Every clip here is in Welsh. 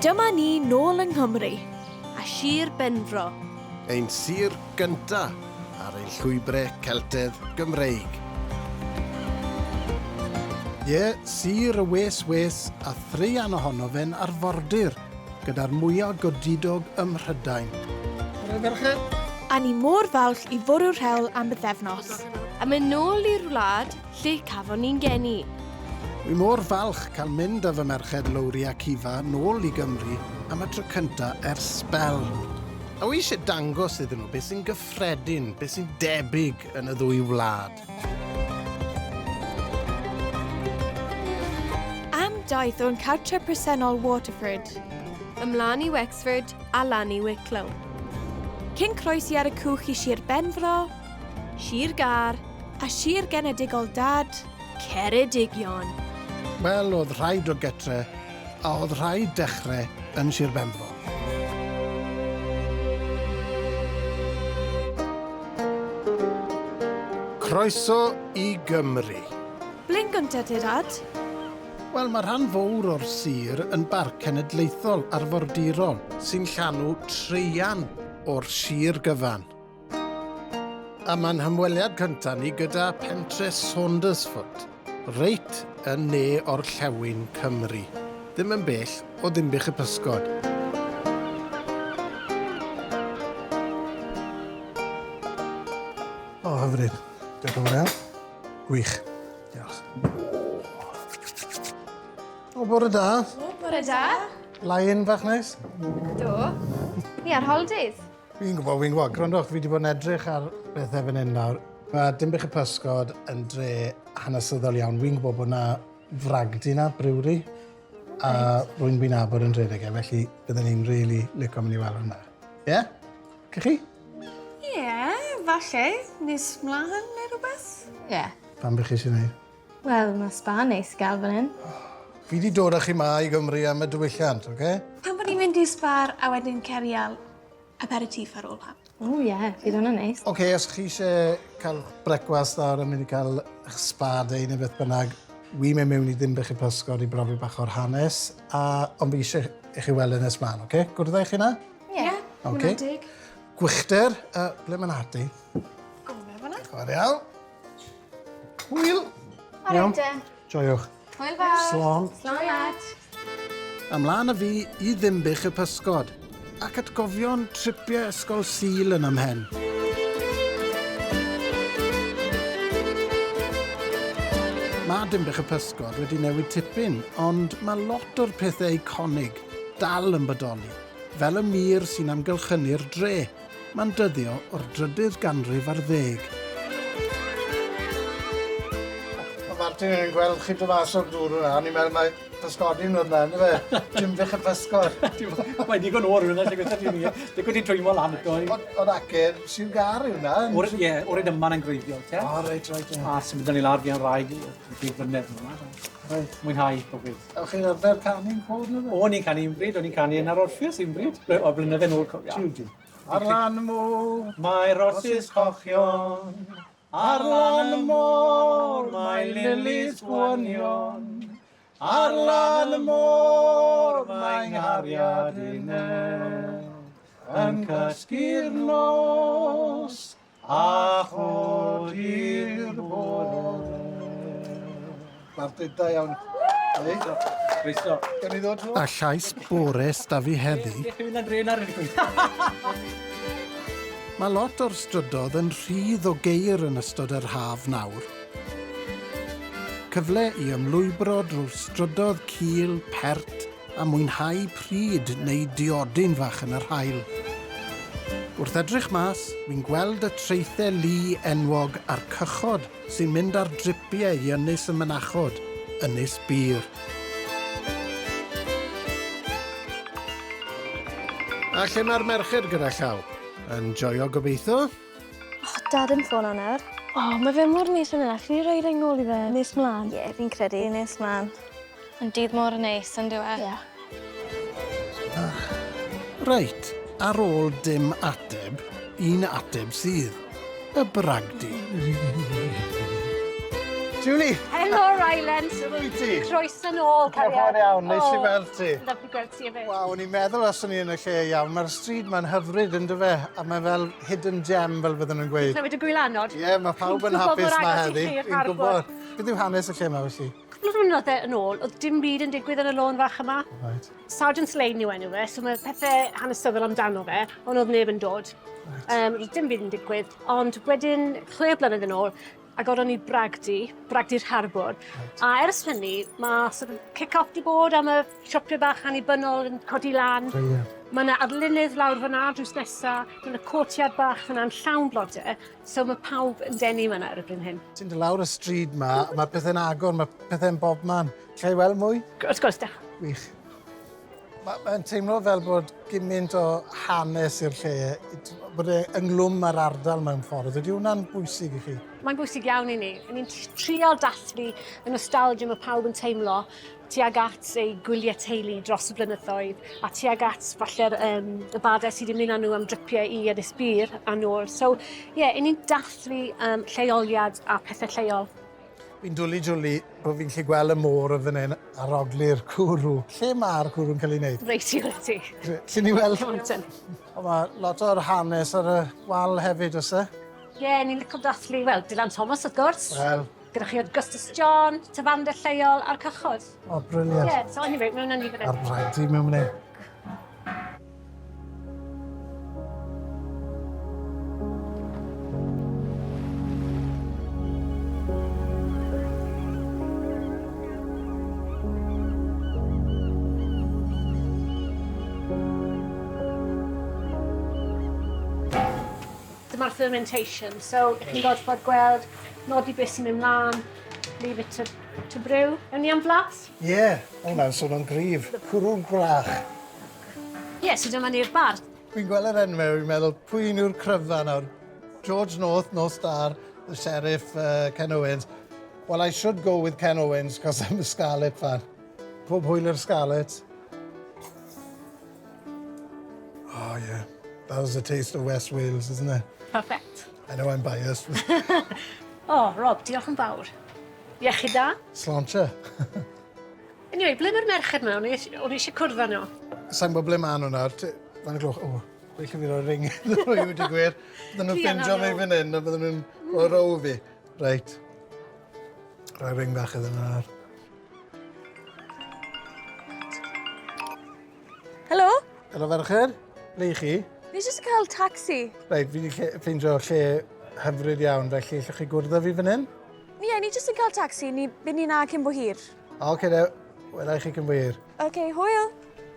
Dyma ni nôl yng Nghymru. A Sir Benfro. Ein sir gynta ar ein llwybre Celtedd Gymreig. Ie, sir y wes wes a thraean ohono fe'n arfordir, gyda'r mwya godidog ym Mhrydain. Bore ferched! A ni mor falch i fwrw'r hewl am bythefnos. A mynd nôl i'r wlad lle cafon ni'n geni. Wi mor falch cael mynd â fy merched Lowri a Kiva nôl i Gymru am y tro cynta ers sbel. A wi eisiau dangos iddyn nhw beth sy'n gyffredin, beth sy'n debyg yn y ddwy wlad. Am daith o'n cartre presennol Waterford. Ymlaen i Wexford a lan i Wicklow. Cyn croesi ar y cwch i Sir Benfro. Sir Gâr. A sir genedigol Dad. Ceredigion. Wel, oedd rhaid o gytre, a oedd rhaid dechrau yn Sir Benfro. Croeso i Gymru. Ble'n gynta te, Dad? Wel, mae rhan fowr o'r sir yn barc cenedlaethol arfordirol sy'n llanw traean o'r sir gyfan. A mae'n hymweliad cyntaf ni gyda pentre Saundersfoot, reit yn ne orllewin Cymru. Ddim yn bell o Ddinbych y Pysgod. O, hyfryd. Diolch yn fawr iawn. Gwych. Diolch. O, bore da. O, bore da. Lie-in fach neis? Do. Ni ar holidays. Fi'n gwybod, fi'n gwybod. Gwrandwch, fi wedi bod yn edrych ar bethau fan hyn nawr. Mae Dinbych y Pysgod yn dre hanesyddol iawn. Fi'n gwybod bod na fragdy na, brewery, a rwy'n fi'n abod yn rhedeg e, felly byddwn ni'n really licio mynd i weld hwnna. Ie? Yeah? Cych chi? Ie, yeah, falle. Nes mlaen neu rhywbeth? Ie. Yeah. Pam bych chi eisiau gwneud? Wel, mae spa neis gael fan hyn. Fi wedi dod â chi ma i Gymru am y diwylliant, oce? Okay? Pam bod ni'n mynd i'r sbar a wedyn cerial aperitif ar ôl pam? O ie, yeah, fydd hwnna'n neis. Oce, okay, os chi eisiau cael brecwast nawr yn mynd i cael eich spa day neu beth bynnag, wi'n mynd mewn i Ddinbych y Pysgod i brofi bach o'r hanes, a, ond fi eisiau i chi weld yn nes mlaen, oce? Okay? Gwrdd â chi na? Ie, yeah, okay. hwnna'n deg. Gwychder, ble mae'n ati? Gofio fan'na. Chwarae iawn. Hwyl! Iawn. te. Joiwch. Hwyl fawr. Slon. Slon lad. Ymlaen â fi i Ddinbych y Pysgod, ac atgofion tripiau Ysgol Sul yn ymhen. Mae Dinbych y Pysgod wedi newid tipyn, ond mae lot o'r pethau eiconig dal yn bodoli, fel y mur sy'n amgylchynu'r dre. Mae'n dyddio o'r drydydd ganrif ar ddeg. Mae Martin yn gweld chi dod mas o'r dŵr hwnna, o'n i'n meddwl mai pysgodyn oedd 'na, yndyfe? Dim y pysgod. Mae'n digon oer hwnna, lle gweithio ti ni. Digon ti'n twymo lan eto. Ond acen, Sir Gâr yw hwnna. O'r, ie, o'r un yma'n yn greiddiol, te. O, reit, reit. A symudon ni lawr fi yn rhaeg, i flynedd yma. Reit. Mwynhau bywyd. Ewch chi'n arfer canu'n côr neu beth? O'n i'n canu un bryd, o'n i'n canu yn ar Orpheus un bryd, o blynydde nôl cofio. Jiw, jiw. Ar lan y môr. Mae rosys cochion. Ar lan y môr mae lilis gwynion. Ar lan y môr mae nghariad inne. Yn cysgu'r nos a chodi'r bore. Martin, da iawn. Hei. Croeso. Gawn ni ddod A llais bore 'sda fi heddi. Mae lot o'r strydodd yn rhydd o geir yn ystod yr haf nawr. Cyfle i ymlwybro drwy'r strydodd cul, pert a mwynhau pryd neu diodyn fach yn yr haul. Wrth edrych mas, wi'n gweld y traethau lu enwog a'r cychod sy'n mynd ar dripiau i Ynys y Mynachod, Ynys Bŷr. A lle mae'r merched gyda llaw? Yn joio gobeithio? Oh, dad yn ffono nawr. O, oh, mae fe mor neis yn yna. Allen ni roi ring nôl i fe nes mlaen? Ie, yeah, fi'n credu nes mlaen. Mae'n dydd mor neis, yn dyw e? Ie. Yeah. Reit, ar ôl dim ateb, un ateb sydd. Y bragdy. Julie! Helo, Ryland. Sut wyt ti? Croeso nôl, Diolch yn fawr iawn, neis i weld ti. Lyfli gweld ti hefyd. Waw, o'n i'n meddwl os o'n i yn y lle iawn. Mae'r stryd ma'n hyfryd, yn dyfe? A mae fel hidden gem, fel fydden nhw'n gweud. Clywed y gwylanod? Ie, yeah, mae pawb yn Fi'n gwybod hapus mor ma agos i heddi. chi'r Fi'n harbwr. gwybod. Beth yw hanes y lle yma, felly? Cwpl o flynydde yn ôl, oedd dim byd yn digwydd yn y lôn fach yma. Right. Sergeant's Lane yw enw fe, so mae pethau hanesyddol amdano fe, ond oedd neb yn dod. Right. Roedd dim byd yn digwydd, ond wedyn chwe blynedd yn ôl, agoron ni bragdy, bragdy'r harbwr. Right. A ers hynny, mae sort of kick-off di bod am y siopio bach annibynnol yn codi lan. Brilliant. Mae yna arlunydd lawr fyna drws nesa, mae yna cotiad bach fyna'n llawn blodau, so mae pawb yn denu fyna erbyn hyn. Ti'n dod lawr y stryd ma, mae pethau'n agor, mae pethau'n bob man. Alla i weld mwy? Wrth gwrs, da. Wych. Mae'n teimlo fel bod gymaint o hanes i'r lle, bod e ynglwm â'r ardal mewn ffordd. Ydy hwnna'n bwysig i chi? Mae'n bwysig iawn i ni. Ni'n trial dathlu y nostalgia mae pawb yn teimlo tuag at ei gwyliau teulu dros y blynyddoedd a tuag at falle'r y badau sydd wedi mynd â nhw am dripiau i Ynys Bŷr a nôl. So, ie, yeah, ni'n dathlu lleoliad a pethau lleol. Fi'n dwlu dwlu bod fi'n gallu gweld y môr o fan hyn ar ogli'r cwrw. Lle mae'r cwrw'n cael ei wneud? Reit i ti. Lle ni weld? Fountain. O, mae lot o'r hanes ar y wal hefyd, oes e? Ie, yeah, ni'n licio dathlu, wel, Dylan Thomas, wrth gwrs. Wel. Gyda chi Augustus John, tafarndai lleol a'r cychod. O, brilliant. Ie, yeah, so anyway, mewn â ni fan hyn. A'r bragdy mewn fan hyn. Dyma'r fermentation, so chi'n gorfod gweld, nodi beth sy'n mynd mlaen, leave it to brew. Ewn ni am flas? Ie, yeah, hwnna'n swnio'n gryf. Cwrw gwlach. Ie, yeah, so dyma ni'r bar. Fi'n gweld yr enwau, fi'n meddwl, pwy yw'r cryfa nawr? George North, North Star, the Sheriff, Ken Owens. Well, I should go with Ken Owens, because I'm a Scarlet fan. Pob hwyl i'r Scarlet. Oh, yeah. That was the taste of West Wales, isn't it? Perfect. I know I'm biased. Oh, Rob, diolch yn fawr. Iechyd da. Sláinte. Anyway, ble mae'r merched mewn? O'n i eisiau cwrdd â nhw. Sa'n gwybod ble maen nhw nawr. Faint o'r gloch? O, well i fi roi ring iddyn nhw i wedi gwir. Bydden nhw'n Druan ffindio ar fi nhw. fan hyn a bydden nhw'n rhoi row fi. Reit. Rhoi ring bach iddyn nhw nawr. Helo? Helo ferched, ble i chi? Ni jyst yn cael taxi. Reit, fi wedi ffeindio lle hyfryd iawn, felly allwch chi gwrdd â fi fan hyn? Ie, yeah, ni jyst yn cael taxi. Ni bydd ni na cyn bo hir. O, oce, de, wela i chi cyn bo hir. Oce, okay, hwyl.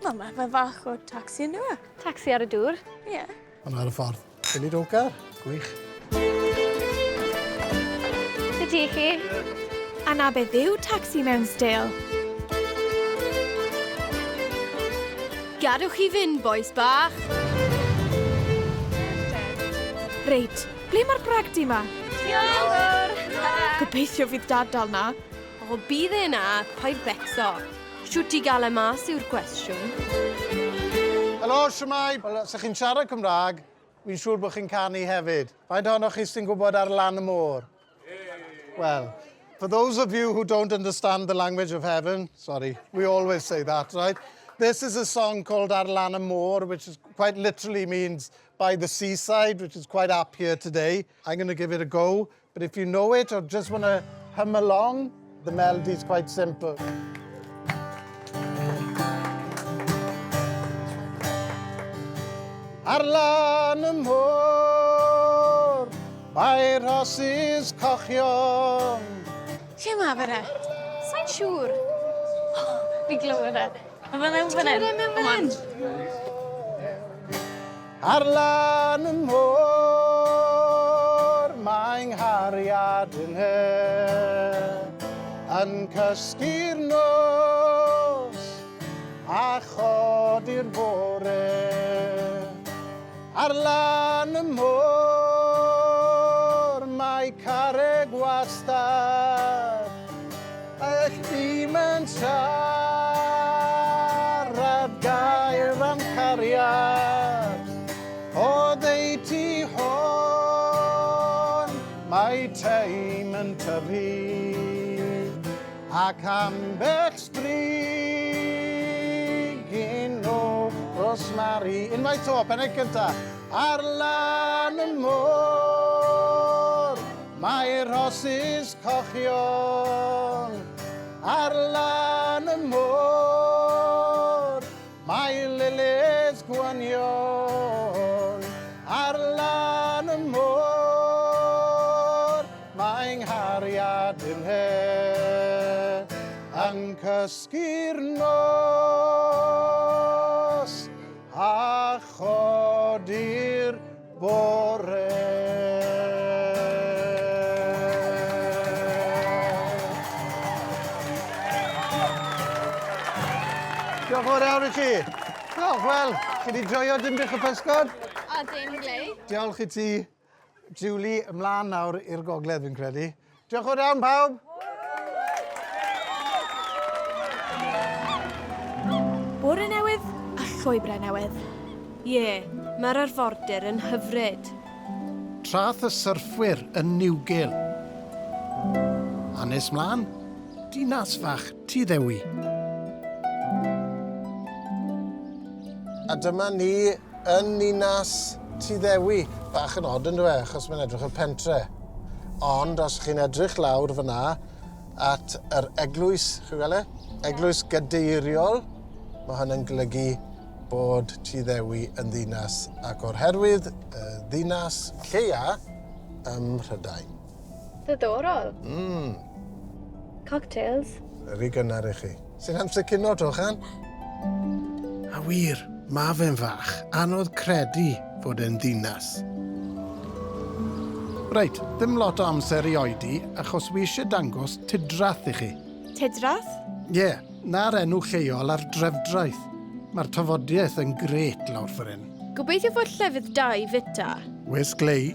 Wel, mae fe fach o taxi yn dyw e? Taxi ar y dŵr. Ie. Yeah. Ond ar y ffordd. Billy Docar, gwych. Sut i chi? A na beth yw tacsi mewn steil. Gadwch chi fynd, bois bach. Reit, ble mae'r bragdy ma? Diolch! Gobeithio fydd dad dal na. O, bydd e na, paid becso. Shwt i gael e mas yw'r cwestiwn. Helo, shwmae? Wel, os ych chi'n siarad Cymraeg, fi'n siŵr bod chi'n canu hefyd. Faint ohonoch chi sy'n gwybod Ar Lan y Môr? Well, for those of you who don't understand the language of heaven, sorry, we always say that, right? This is a song called Ar Lan y Môr, which is quite literally means by the seaside, which is quite apt here today. I'm going to give it a go, but if you know it or just want to hum along, the melody's quite simple. Ar lan y môr, mae rhosys cochion. Lle mae fe re? Sa'n siŵr. Fi glywed e. Mae fe mewn fan hyn. Clywed e mewn fan hyn? Ar lan y môr, mae nghariad yn yn cysgu'r nos a chodi'r bore. Ar lan y môr, mae carreg wastad, Ech ddim yn siarad gair am cariad. Oddeutu hon, mae teim yn tyfu. Ac ambell sbrigyn o rosmari. Unwaith to, pennau cynta. Ar lan y môr, mae rhosys cochion. Ar lan y môr, Mae lilis gwynion ar lan y môr. Mae nghariad yn hen yn cysgu'r nos a chodi'r bore. Diolch yn fawr iawn i chi. Diolch, wel, chi wedi joio Dinbych y Pysgod? Odyn, glei. Diolch i ti, Julie. Ymlaen nawr i'r gogledd, fi'n credu. Diolch yn fawr iawn, pawb. Bore newydd a llwybrau newydd. Ie, mae'r arfordir yn hyfryd. Traeth y syrffwyr yn Newgale. A nes mlaen, dinas fach Tŷ Ddewi. A dyma ni yn ninas Tŷ Ddewi. Bach yn od yn dyw e, achos mae'n edrych fel pentre. Ond os chi'n edrych lawr fyna at yr eglwys, chi'n gweld e? Eglwys gadeiriol. Mae hwn yn golygu bod Tŷ Ddewi yn ddinas, ac o'r herwydd, y ddinas lleia ym Mhrydain. Ddiddorol. Cocktails. Rhy gynnar i chi. Sy'n amser cino to, chan? A wir, ma fe'n fach. Anodd credu fod e'n ddinas. Reit, ddim lot o amser i oedi, achos wi eisiau dangos Tidrath i chi. Tidrath? Ie, yeah, na'r enw lleol ar drefdraeth. Mae'r tafodiaeth yn grêt lawr ffor hyn. Gobeithio fod llefydd da i fita. Wes glei.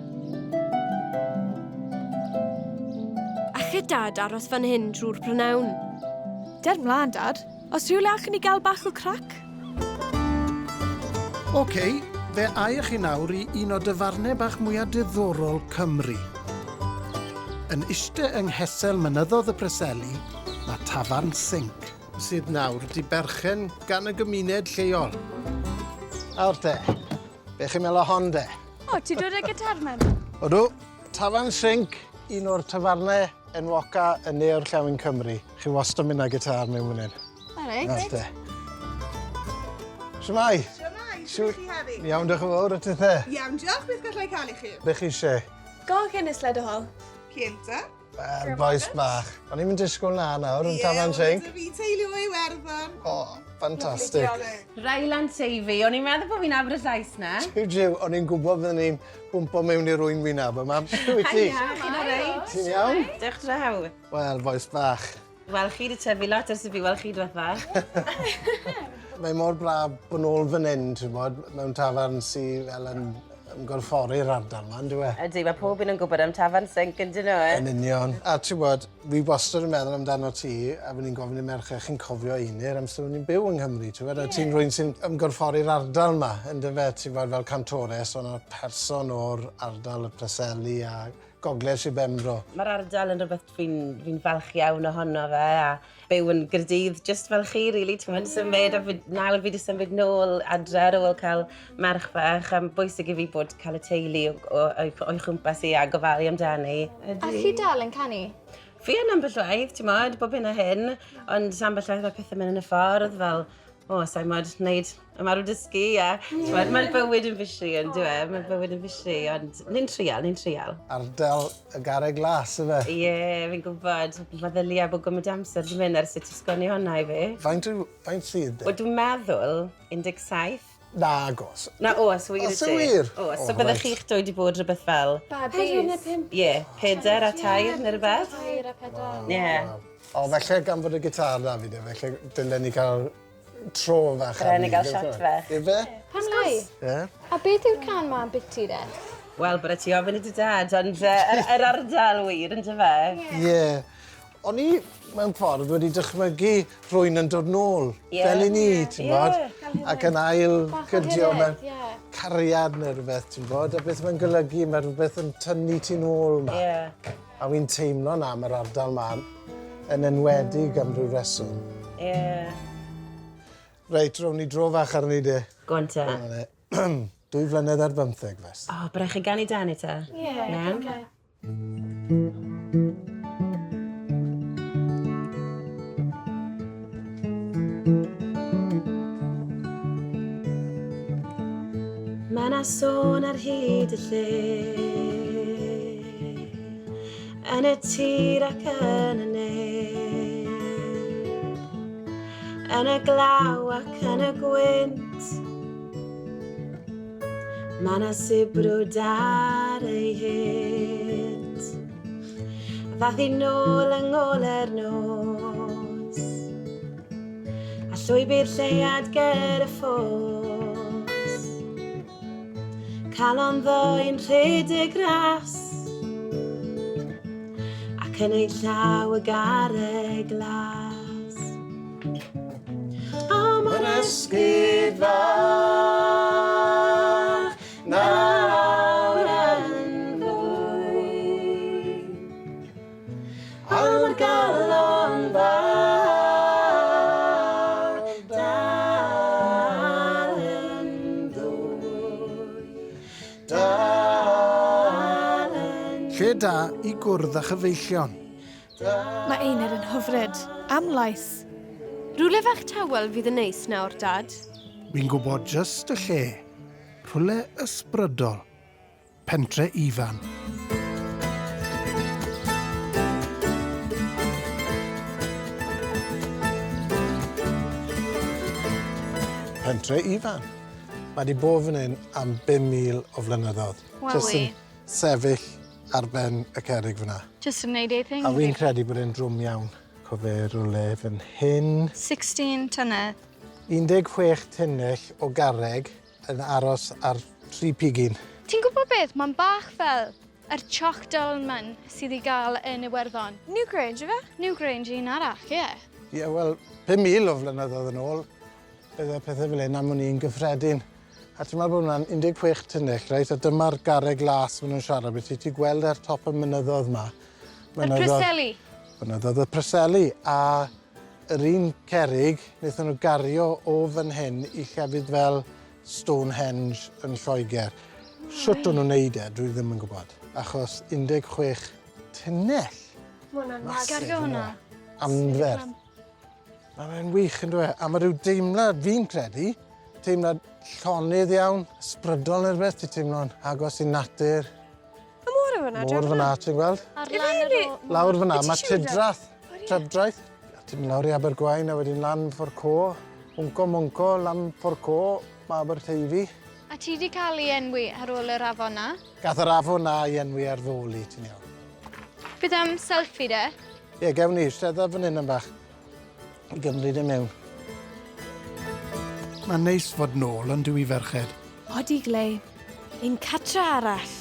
Alle Dad aros fan hyn drwy'r prynhawn? Der mlaen, Dad. Os rhywle allwn ni gael bach o crac? OK, fe aech chi nawr i un o dyfarnau bach mwyaf diddorol Cymru. Yn iste yng nghesel mynyddodd y Preseli, mae tafarn Sinc. Sydd nawr 'di berchen gan y gymuned lleol. Nawr te, be chi'n meddwl o hon de? O, ti dod â gitar mewn? Odw, Tafarn Sinc, un o'r tafarnau enwoca yn ne orllewin Cymru. Chi wastad yn mynd â gitar mewn fan hyn. O reit. Nawr te. Shwmae? Shwmae, shwt chi heddi? Iawn, diolch yn fawr, a tithe? Iawn, diolch, beth gallai cael i chi? Be chi eisiau? Go Guinness Ledderhall. Cienta. Wel, bois bach. O'n i'n mynd disgwyl na nawr yn tafarn Sinc. Ie, fi teulu o Iwerddon. O, ffantastig. Ryland Teifi, o'n i'n meddwl bod fi'n nabod y llais na. Jiw, jiw, o'n i'n gwybod fydden ni'n bwmpo mewn i rwy'n wynaf yma. Wyt ti? Hiya, chi'n alright? Ti'n iawn? Diolch draw. Wel, bois bach. Wel, chi 'di tyfu lot ers i fi weld chi dwetha. Mae mor braf bod nôl fan hyn, ti'n bod, mewn tafarn sy fel yn ymgorffori'r ardal 'ma, yndyw e? Ydy, mae pob un yn gwybod am tafarn Sinc, yn dyn nhw? Yn union. A ti'n bod, fi wastad yn meddwl amdano ti, a fy ni'n gofyn i merched, chi'n cofio Einir amser o'n i'n byw yng Nghymru, ti'n bod, a ti'n rhywun sy'n ymgorffori'r ardal 'ma, yndyfe, ti'n bod, fel cantores, ond person o'r ardal y Preseli a Gogledd Sir Benfro. Mae'r ardal yn rhywbeth fi'n fi falch iawn ohono fe a byw yn Gaerdydd just fel chi really, ti'n gwybod, symud a fi, nawr fi wedi symud nôl adre ar ôl cael merch fach a bwysig i fi bod cael y teulu o'i chwmpas i a gofalu amdani. A chi dal yn canu? Fi yn ambell waith, ti'n modd, bob hyn a hyn, ond ambell waith mae pethau'n mynd yn y ffordd fel o, sa i'n modd wneud ymarfer dysgu a t'mod, mae'r bywyd yn fishi yn dyw e, mae bywyd yn fishi, ond ni'n trial, ni'n trial. Ardal y Garreg Las, yfe? Ie, fi'n gwybod. Meddylia bod gymaint o amser 'di mynd ers i ti sgwennu hwnna i fi. Faint yw, faint sydd 'de? Wel, dwi'n meddwl 17. Nagos. Na, oes, wir i Oes ti. e wir? Oes, O, so byddech reit. chi'ch dwy 'di bod rhywbeth fel... Babis. Pedwar neu pump. Ie, pedair a tair neu rhywbeth. Tair a pedwar. Ie. O, falle gan fod y gitar 'da fi de, falle dylen ni cael tro fach Dylen ni gael shot fach. Ife? Pam lai? Ie. A beth yw'r can ma ambiti de? Wel, bydde ti ofyn i dy dad, ond yy, yr, yr ardal wir, yn dyfe? Ie. O'n i, mewn ffordd, wedi dychmygu rhywun yn dod nôl, Ie. fel i ni, ti'n bod? Ie. Ac yn ail Bach o gydio hiraeth, mewn ie. cariad neu rhywbeth, ti'n bod? A beth mae'n golygu, mae rhywbeth yn tynnu ti nôl 'ma. Ie. A wi'n teimlo 'na am yr ardal 'ma. Yn enwedig am ryw reswm. Ie. Yeah. Reit, rown ni dro fach arni de. Go on te. 2 flynedd ar 15, fes. O, oh, byddai chi ganu dan i te? Ie, yeah, okay. Mae 'na sôn ar hyd y lle, yn y tir ac yn y nef, yn y glaw ac yn y gwynt. Mae 'na sibrwd ar ei hyd. Ddath hi nôl yng ngole'r nos a llwybr lleuad ger y ffos. Calon ddoi'n rhedeg ras ac yn ei llaw y garreg las. Am yr esgid fach nawr yn fwy, am yr galon fach dal yn ddwy, dal yn Lle da i gwrdd â chyfeillion. Mae Einir yn hyfryd. Am lais. Rhywle fach tawel fydd yn neis nawr, Dad. Fi'n gwybod jyst y lle. Rhywle ysbrydol. Pentre Ifan. Pentre Ifan. Mae di bod fan hyn am 5,000 o flynyddoedd. Wawi. Jyst yn sefyll ar ben y cerrig fyna. Just yn neud ei thing. A fi'n credu bod e'n drwm iawn. Cofe rhywle fan hyn. 16 tunnell. 16 tunnell o garreg yn aros ar tri pigyn. Ti'n gwybod beth? Mae'n bach fel yr chalk dolmen sydd i gael yn Iwerddon. Newgrange, ife? Newgrange un arall, ie. Yeah. Ie, yeah, wel, 5,000 o flynyddoedd yn ôl, bydde pethau fel hyn am o'n i'n gyffredin. A ti'n meddwl bod hwnna'n 16 tunnell, reit? A dyma'r garreg las maen nhw'n siarad beth. Ti'n gweld ar top y mynyddoedd yma. Y Preseli. Mynyddoedd y Preseli. A yr un cerig, wnaethon nhw gario o fan hyn i llefydd fel Stonehenge yn Lloegr. Sut o'n nhw'n neud e, dwi ddim yn gwybod. Achos 16 tunnell. Mae hwnna'n Massive, Gario hwnna. Anferth. Mae'n wych yn dweud. A mae rhyw deimlad, fi'n credu, teimlad llonydd iawn, ysbrydol neu rhywbeth, ti'n teimlo'n agos i natur. Y môr yw hwnna, Môr fyna, ti'n gweld? Ar lan yr o... Lawr fyna, Wyt ti mae siŵr, Dad? Tydrath, Trefdraeth. Ti'n mynd lawr i Abergwaun a wedyn lan ffordd co, Hwnco Mwnco, lan ffordd co, mae Aberteifi. A ti di cael ei enwi ar ôl yr afon na? Gath yr afon na i enwi ar f'ôl i, ti'n iawn. Bydd am selfie de? Ie, gewn ni, stedda fan hyn am bach. I gymryd e mewn. Mae'n neis fod nôl yn dwi ferched. Odi glei. Ein catra arall.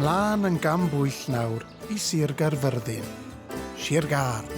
Mlaen yn gam bwyll nawr i Sir Gaerfyrddin. Sir Gâr.